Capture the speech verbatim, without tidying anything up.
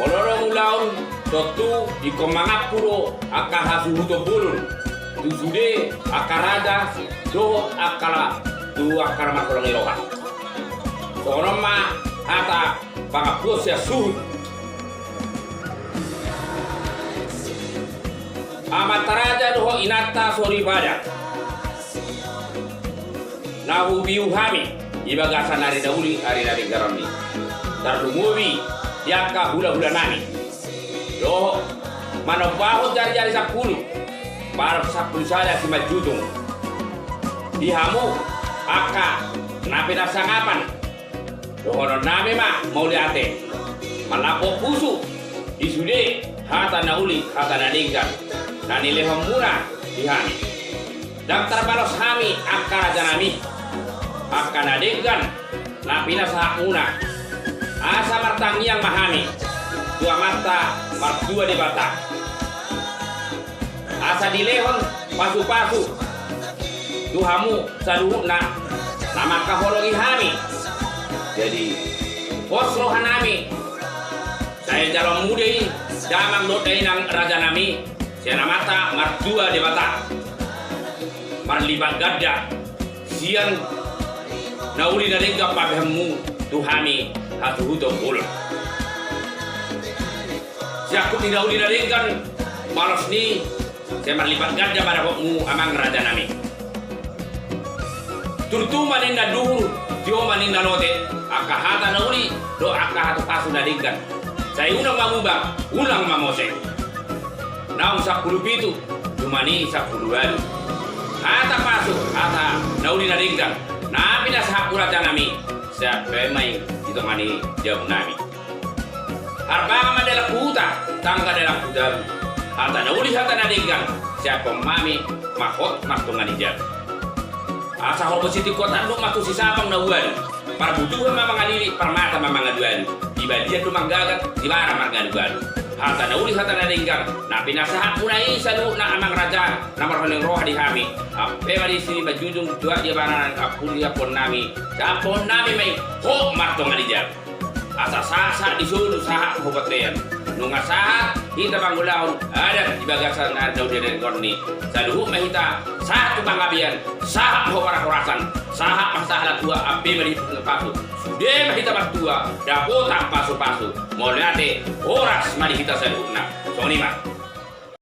Molo adong ulaon, tontu ingkon mangampu do angka hasuhuton bolon tu sude angka raja dohot angka la-, tu angka na marholong ni roha. Songon on ma hata pangampuon sian suhut. Amanta raja dohot inanta soripada na hubiu hami di bagasan ari na uli, ari na denggan on i, tarlumobi di angka hulahula nami dohot manombahon jarijari sampulu, pasampulu sada simanjujung di hamu angka na pinasangapan. Dohonon nami ma mauliate, manlambok pusu di sude hata na uli, hata na denggan na nilehon muna di hami. Ndang tarbalos hami angka raja nami, angka na denggan na pinasahat muna. Asa martangiang ma hami tu Amanta Martua Debata, asa dilehon pasupasu tu hamu saluhutna na mangkaholongi hami. Jadi, pos roha nami, sai jaloon muna i damang dohot dainang raja nami, sian Amanta Martua Debata, marlipat ganda sian na uli na denggan pabehanmu tu hami hasuhuton bolon. Siangkup ni na uli na denggan, balos ni sai marlipat ganda ma dapotmu amang raja nami. Turtu ma ninna duhur, tio ma ninna lote, angka hata na uli dohot angka hata pasu na denggan. Sai unang ma mubang, unang ma mose. Naung sampulu pitu, cuma ni sampulu ualu. Hata pasu, hata na uli na denggan na pinasahat muna raja nami, sai ampe ma i di tonga ni jabu nami. Harbangan ma dalan tu huta, tangga dalan tu jabu. Hata na uli, hata na denggan, sai ampe ma i ma hot martonga ni jabu. Asa horbo sitingko tanduk ma tu sisabang na ualu. Parbutuhan ma mangalilit, parmata ma mangaduadu. Di balian do manggagat, di bara margadugalu. Hata na uli, hata na denggan na pinasahat muna i saluhutna amang raja na marholong ni roha di hami, ampe ma di simanjujung, tu aek di abana, angka pudi ampuon nami, sai ampuon nami ma i hot martonga ni jabu. Asa sahat-sahat di solu, sahat ma hubontean. Nunga sahat hita mangulahon adat di bagasan ari na uli na denggan on i, saluhut ma hita sahat tu panggabean, sahat ma horas-horasan, sahat ma sahala tua, ampe ma di pasu. Sude ma hita martua, dapotan pasupasu. Mauliate, horas ma di hita saluhutna. Songon i ma.